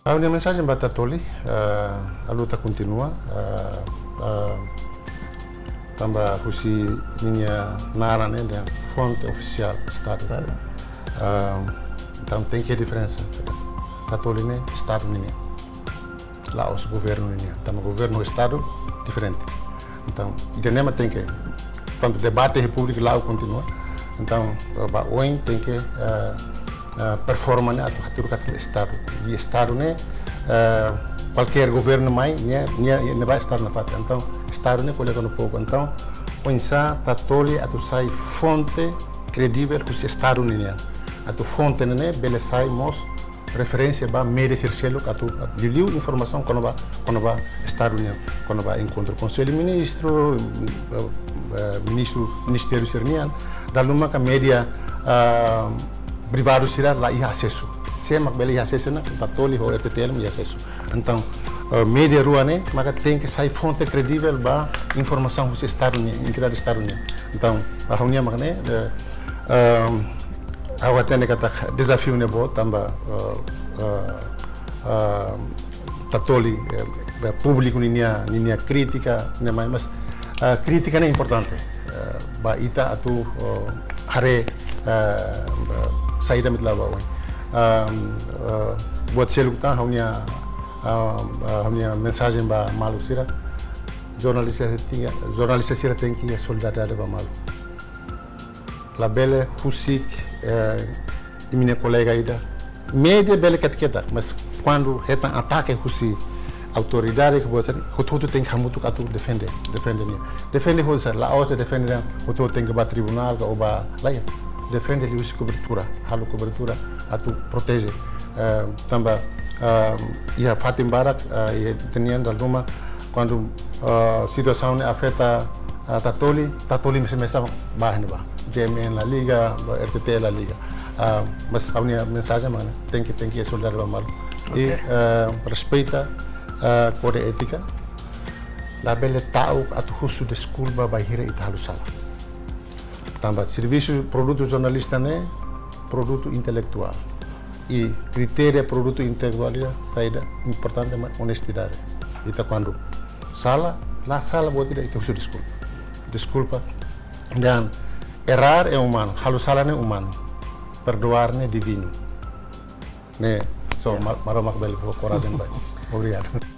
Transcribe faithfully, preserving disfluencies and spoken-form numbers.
Ha'u-nia mensajen ba Tatoli, eh, a luta kontinua, eh, eh, tanba husi ninia naran ne'e fonte ofisiál Estadu. Estadu. Eh, entaun tenke diferensa. Tatoli ne'e Estadu ninian. La'ós governu ninian. Tanba governu ho Estadu diferente. Entaun, ida-ne'e mak tenke, portantu, debate iha públiku la'o kontinua. Entaun, ba oin tenke, eh, eh, performa ne'e atu hatudu katak Estadu. I Estadu ne'e, eh, kualkér governu mai, ne'e, ne'e, ne'ebá Estadu nafatin. Entaun, Estadu ne'e ko'alia kona-ba povu. Entaun, oinsá Tatoli atu sai fonte kredivel husi Estadu ninian. Atu fonte ne'e bele sai mós referénsia ba média sira seluk atu, atu liuliu informasaun kona-ba, kona-ba Estadu nian, kona-ba enkontru Konsellu Ministru, eh, eh, ministru, ministériu sira-nian, dala ruma ka média, ah, privadu sira la iha asesu. Sé mak bele iha asesu ona, Tatoli ho R T T L mak iha asesu. Entaun, eh, média rua ne'e maka tenke sai fonte kredivel ba informasaun husi Estadu nian, entidade Estadu nian. Entaun, ha'u-nia mak ne'e, eh, ehm, ha'u hatene katak dezafiu ne'e boot tanba, eh, eh, eh, Tatoli, eh, eh, públiku ninia, ninia krítika, ne'e mai, mas, eh, krítika ne'e importante, eh, ba ita atu, eh, haree, eh, saida mak ita la'o ba oin. Ehm, eh, buat seluk tan ha'u-nia, ehm, eh, ha'u-nia mensajen ba maluk sira, jornalista sira tenke, jornalista sira tenke iha solidariedade ba malu. Labele husik, eh, imi-nia kolega ida. Média bele ketak-ketak, mas kuandu hetan atake husi autoridade ka buat sira, hotu-hotu tenke hamutuk atu defende, defende nia. Defende hotu sira, la'ós defende nia, hotu-hotu tenke ba tribunál ka ou ba, lae. Defende liuhusi kobertura, halo kobertura atu proteje. Eh, tanba, eh, iha fatin barak, eh, iha ita-nian dala ruma, kuandu, eh, situasaun ne'e afeta, eh, Tatoli, Tatoli mesak-mesak ba iha ne'ebá. J M N la liga, ba R T T L la liga. Eh, mas ha'u-nia mensajen mak ne'e, tenke, tenke solidariedade ba malu. I, Oke. eh, respeita, eh, kode étika. Labele ta'uk atu husu deskulpa bainhira ita halo sala. Tanba servisu, produtu jornalista ne'e produtu intelektuál. I kritéria produtu intelektuál ida saida importante mak onestidade. Ita kuandu sala, la sala buat ida ita husu deskulpa. Deskulpa. Dan errar é umanu, halo sala ne'e umanu. Perdoar ne'e divinu. Ne'e, so, Ya. Ma-, Maromak bele fó korajen ba ita. Obrigadu.